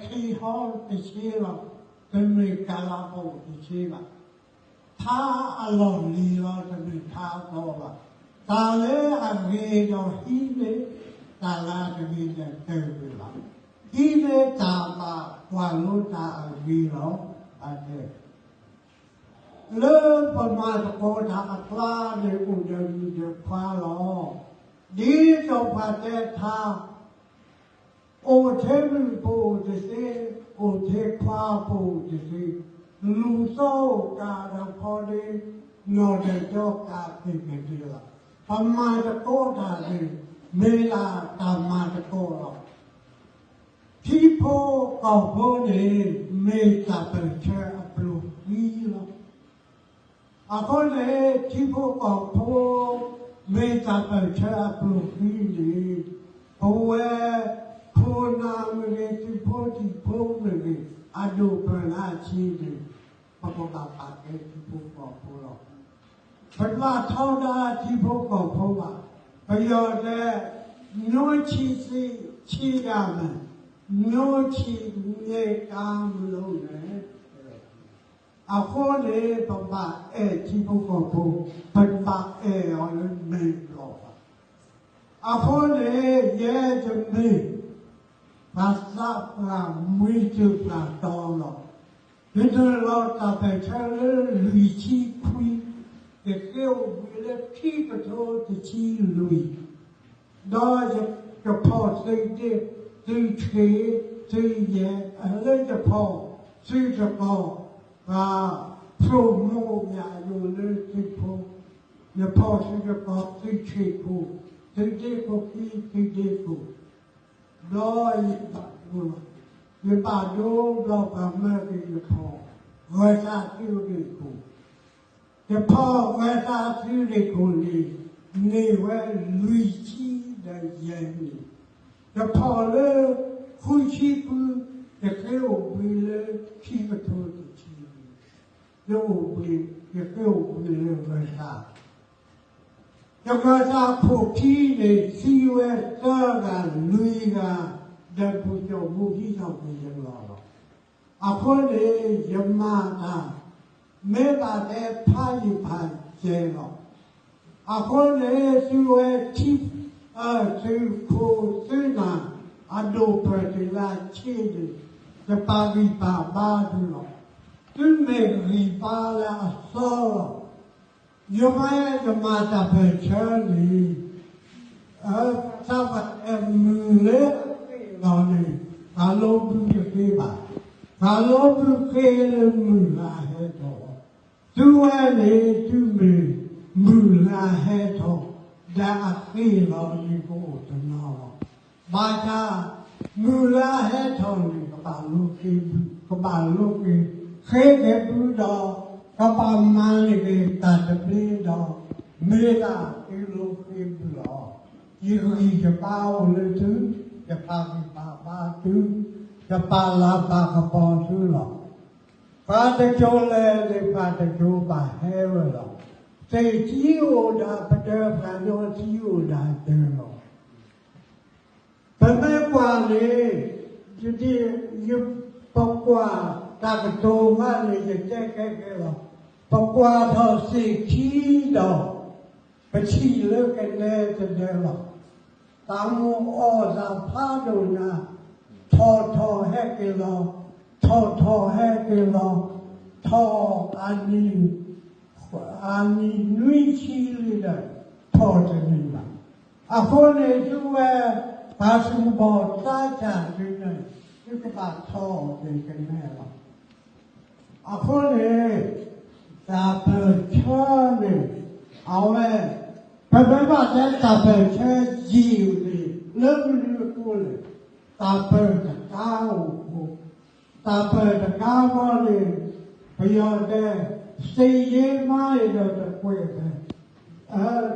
ထံဟီတဆ့လီၤ, တမ့ၢ်ကလးပူၤတဆ့ဘၣ်. ထါအလီၢ်လံၤလီၤ, တမ့ၢ်ထါအသီဘၣ်. တၢ်လၢအဂ့ၤဒီးဟံးန့ၢ်, တၢ်လၢအတဂ့ၤဒီးတၢၢ်ကွံာ်လီၤ. ဟံးန့ၢ်တၢ်ဘၣ်ကွၢ်လိတၢ်အဂ့ၤလီၤ. အတဲ လၢပမၤသကိးတၢ်အကျါန့ၣ် အိၣ်ဒီးမုၣ်ဒီးခွါလီၤ. ဒ်သိးပှၤတဲထါ, အိၣ်ထဲမုၣ်ပအိၣ်တသ့, အိၣ်ထဲခွါပအိၣ်တသ့, လူၤသီအိၣ်ကးဒီးဖီဒ့, နီၢ်ဒီးကၠီကးသ့ၣ်ကသ့လီၤ. ပမၤသကိးတၢ်န့ၣ် မ့ၢ်ဒၣ်တၢ်မၤသကိးလီၤ. ထံဖိကီၢ်ဖိန့ၣ် မ့ၢ်တၢ်ပၢၢ်ဆၢအပျိၤဃံလီၤ. အဃိန့ၣ် ထံဖိကီၢ်ဖိ မ့ၢ်တၢ်ပၢၢ်ဆၢအပျိၤဃံန့ၣ် ပဝဲ ခိၣ်နၢ်မ့ၢ်ဂ့ၤ သုးဖိသံၣ်ဖိမ့ၢ်ဂ့ၤ အဒိၣ်ပၢၢ်လၢအဆံးန့ၣ် ပကဘၣ်ပာ်ကဲထံဖိကီၢ်ဖိလီၤ. ပတဘၣ်ထီဒါထံဖိကီၢ်ဖိဘၣ်. ပယီၤတဲ မျိုးချစ်စေချစ်ရမယ်, မျိုးချစ်နဲ့ တမလို့နဲ့. အဃိန့ၣ် ပဘၣ်အဲၣ်ထံဖိကီၢ်ဖိ, ပတဘၣ်အဲၣ်အီၤလၢမဲာ်ဘျီၣ်ဘၣ်. အဃိန့ၣ် ယဲတမ့ၢ် ပှၤသးပှၢ်မှံတပှၢ်တီလီၤ. ယနုာ်လီၤတၢ်ပၢၢ်ဆၢလၢလွံၢ်ဆံခွံ, ယဃ့အိၣ်ဘှံးလၢခံကထိတဆံလွံၢ်, ဒီးယဖီၣ်သုးဒ့ သုးဆံး သုးယဲၢ် လၢယဖီၣ်သုးတကီၢ်, ပှၤဖျိးမိၢ်ယၤယိာ်လၢသုးဖိ, ယဖီၣ်သုးတကီၢ် သုးဆံးခိၣ်, သုးဒ့ခိၣ်ခံ သုးဒ့ခိၣ်, ဒီးယဘၣ်ဒိလီၤ, ယဘၣ်ဒိဘျီပှၤမၢက့ၤယဖီၣ် ဂၢၤသးသုးရ့ၣ်ခိၣ်, ယဖီၣ်ဂၢၤသးသုးရ့ၣ်ခိၣ်န့ၣ် န့ၢ်ဝဲလွံၢ်ဆံဒီးယဲၢ်နံၣ်, ယဖီၣ်လၢဃုဆံဃု, ယဃ့အိၣ်ဘှံးလၢခံကထိတဆံ, ယအိၣ်ဘှံး, ယဃ့အိၣ်ဘှံးလၢဂၢၤသး ယဂၢၤသးခိၣ်ခံန့ၣ် သံဝဲသၢဂၤလွံၢ်ဂၤ, ဒီးပူၤကၠီၣ်မူဟံးထီၣ်က့ၤယလီၢ်လီၤ. အဃိန့ၣ် ယမၤတၢ် မ့ၢ်ဘၣ်တဲဖးယံာ်ဖးစဲၤလီၤ. အဃိန့ၣ် သုဝဲထံ သုးခိၣ်သုးနၢ် အဒိၣ်ပၢၢ်တုၤလၢဆံးန့ၣ် ယပာ်ဂံၢ်ပာ်ဘါသုလီၤ. သုမ့ၢ်ဂံၢ်ဘါလၢအသီလီၤ. ယမၤ ယမၤတၢ်ပၢၢ်ဆၢန့ၣ် သးပှၢ်အဲၣ်မုၢ်လၢအဃ့ၢ်လီၤန့ၣ် သးလိဘုတဃ့ဘၣ်. သးလိဘုဃ့လၢမုၢ်လၢအဟဲထီၣ်လီၤ. သုဝဲန့ၣ် သုမ့ၢ်မုၢ်လၢအဟဲထီၣ် ဒီးအဃ့ၢ်လီၤန့ၣ် ကအိၣ်တနီၤလီၤ. ဘၣ်ဆၣ် မုၢ်လၢအဟဲထီၣ်န့ၣ် ကဘၣ်လိက့ၤဘု, ကဘၣ်လိက့ၤ ဃ့က့ၤဘုဒီး ကဘၣ်မၤန့ၢ်က့ၤတၢ်တဘျ့ဒီး မ့ၢ်ဒၣ်သုလိက့ၤဘုလီၤ. ယဂံၢ်ယဘါအိၣ်လၢသု, ယပာ်ဂံၢ်ပာ်ဘါသု, ယပာ်လၤပာ်ကပီၤသုလီၤ. ပှၤတစိၤလဲၤန့ၣ် ပှၤတစိၤဘၣ်ဟဲဝဲလီၤ. သ့ၣ်ထံအိၣ်ဒၣ်ပတၢၢ် ပှၤကညီထံအိၣ်ဒၣ်တၢၢ်လီၤ. ပမ့ၢ်ကွၢ်န့ၣ် ယဒ် ယပကွၢ်တၢ်ကတိၤမးန့ၣ် ယတဲခဲကဲလီၤ. ပကွၢ်ထီၣ်သ့ၣ်ထံဒီး ပထံၣ်လၢကနဲတဒၢလီၤ. တၢ်မိၣ်အီၣ်သးဖးဒိၣ်ညါ, ထီၣ်ထီၣ်ဟဲက့ၤလီၤ, ထီၣ်ထီၣ်ဟဲက့ၤလီၤ, ထီၣ်အနံၣ် အနံၣ်နွံဆံလံဒီး ထီၣ်တန့ၢ်ဘၣ်. အဃိန့ၣ် သုဝဲ ပှၤသူၣ်ဘီၣ်သးစၢ်သုန့ၣ် သုကဘၣ်ထီၣ်က့ၤကနဲလီၤ. အဃိန့ၣ် တၢ်ပၢၢ်ဆၢန့ၣ် အဝဲ ပမ့ၢ်ဘၣ်တဲတၢ်ပၢၢ်ဆၢယံာ်န့ၣ် လၢမနုၤအဃိလဲၣ်, တၢ်ပၢၢ်တကါအိၣ်အဃိ, တၢ်ပၢၢ်တကါဃီန့ၣ် ပယီၤတဲ စစ်ရေးမှားရင်တော့ တစ်ကွေ့ပဲ,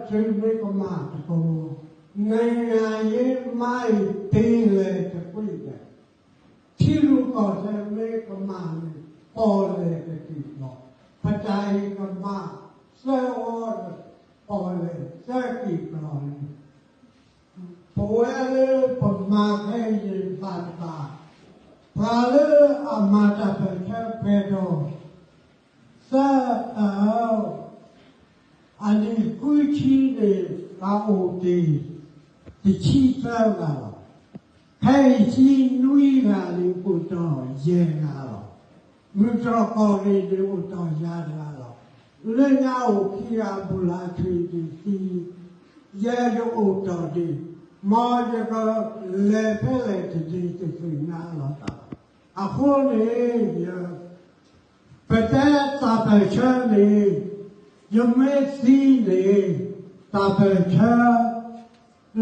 သုမ့ၢ်ကမၣ်တကဝီၤ, နိုင်ငံရေးမှားရင် ပင်လယ်တကွေ့ပဲ. ထံရူၢ်ကီၢ်သဲးမ့ၢ်ကမၣ်န့ၣ် ပီၣ်လဲၣ်တက့ၢ်လီၤ. ပတၢ်အံၤကမၣ်သၢဝီဒီး ပီၣ်လဲၣ်သၢက့ၢ်ကလီၤန့ၣ် ပဝဲလၢပမၤခဲအံၤန့ၣ် ဘၣ်တဘၣ်, ပ ပှၤလၢအမၤတၢ်ပၢၢ်ဆၢပှဲၤထီၣ် သၢ အနံၣ်ဃုဆံန့ၣ် အအိၣ်တ့ၢ် တဆံသၢဂၤလီၤ. ခဲအံၤဆံနွံဂၤန့ၣ် အိၣ်တ့ၢ်ယဲၢ်ဂၤလီၤ. မုၢ်တြီၢ်ကီၢ်ရ့ၣ်န့ၣ် အိၣ်တ့ၢ်ယၤတဂၤလီၤ. လၢညါအိၣ်ခံဂၤ ဘူးလၢထွံၣ်ဒံးသံ ယဲယအိၣ်တ့ၢ်ဒံး, မ်ယကလဲၤဖဲလဲၣ်တဒ့တသ့ၣ်ညါလီၤတၢ်. အဃိန့ၣ် ပတဲတၢ်ပၢၢ်ဆၢန့ၣ် ယမ့ၢ်သံန့ၣ် တၢ်ပၢၢ်ဆၢ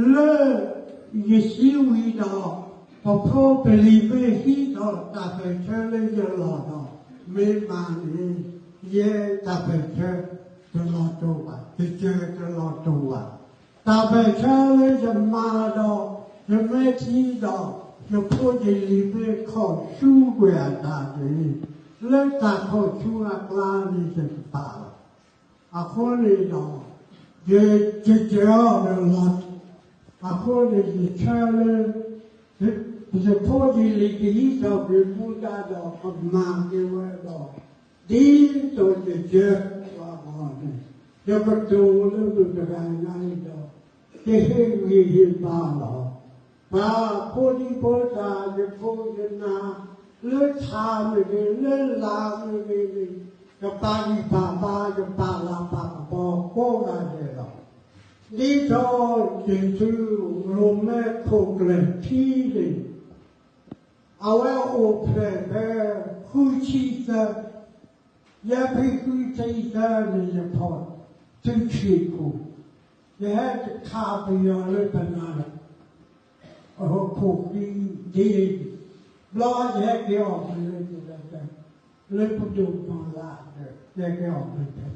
လၢ ယသံဝံၤဒီး ပဖိပလံၤမ့ၢ်ဟံးထီၣ်တၢ်ပၢၢ်ဆၢလၢယလီၢ်ဒီး မ့ၢ်မၤန့ၣ် ယဲတၢ်ပၢၢ်ဆၢတလီၤတိာ်ဘၣ်, ယစၢၤတလီၤတိာ်ဘၣ်. တၢ်ပၢၢ်ဆၢလၢယမၤဒီး ယမ့ၢ်သံဒီး ယဖိယလံၤမ့ၢ်ခီၣ်ဆူကွံာ်အတၢ်န့ၣ် လၢတၢ်ခီၣ်ဆူအကျါန့ၣ်ယကပာ်လီၤ. အဃိန့ၣ်ဒီး ယစၢၤတလီၤတိာ်, အဃိန့ၣ်ယဆၢလၢ ယဖိယလံၤကဟံးထီၣ်က့ၤမူဒါဒီးကမၤက့ၤဝဲဒီး ဒ်သိးယစၢၤအဂီၢ်န့ၣ် ယကတိၤလၢမုၢ်တဂၤညါအံၤဒီး ယဟ့ၣ်ဂံၢ်ဟ့ၣ်ဘါလီၤ. ပှၤဖိဒံဖိသၣ် ယဖိယနၢ် လၢထးမ့ၢ်ဂ့ၤ လၢလာ်မ့ၢ်ဂ့ၤန့ၣ် ယပာ်ဂံၢ်ပာ်ဘါ ယပာ်လၤပာ်ကပီၤကိးဂၤဒဲးလီၤ. ဒ်သိးယသုးရိၣ်မဲခိၣ်ကျၢၢ်ထံန့ၣ် အဝဲအိၣ်ဖျဲၣ်ဖဲ ဃုဆံသၢ, ယဲဖဲဃုဆံသၢန့ၣ် ယဖီၣ်သုးဆံးခိၣ်, ယဟဲတခးပယီၤလၢပနၢ် အခိၣ်ဃံဒ့, ဘျီယဟဲက့ၤအီၣ်မ့ၤလၢ လၢပဒိၣ်မၤလၤဒီး ယဟဲက့ၤအီၣ်မ့ၤဖဲ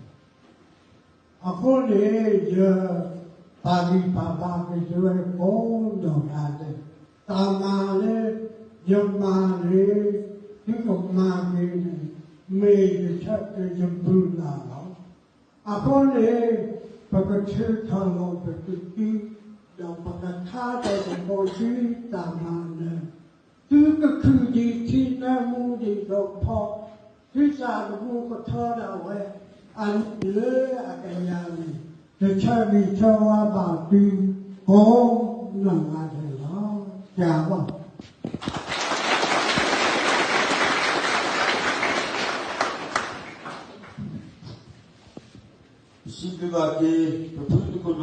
အဃိန့ၣ် ယပာ်ဂံၢ်ပာ်ဘါက့ၤသုဝဲကိးနီၢ်ဂၤဒဲး, တၢ်မၤလၢယမၤန့ၣ် သုကမၤက့ၤန့ၣ် မ့ၢ်ယဆၢယမုၢ်လၢ်လီၤ. အဃိန့ၣ် ပကထုးထီၣ်လီၤပသုး, ဒီးပကထါထီၣ်ပကီၢ်ဆူတၢ်မၤနၢၤ, သုကခုၣ်ဒံးထံနၢမူဒံးဒီးဖီ, သုသးသမူကထီဒၣ်ဝဲ အနံၣ်လၢအကယၤန့ၣ် တဆၢဂ့ၤဆၢဝါဘၣ်သုကိးနီၢ်ဂၤဒဲးလီၤ. တၢ်ဘၣ် စံးဘျုးဘၣ်က့ၤ ပဖုသုးခိၣ်ဒိၣ်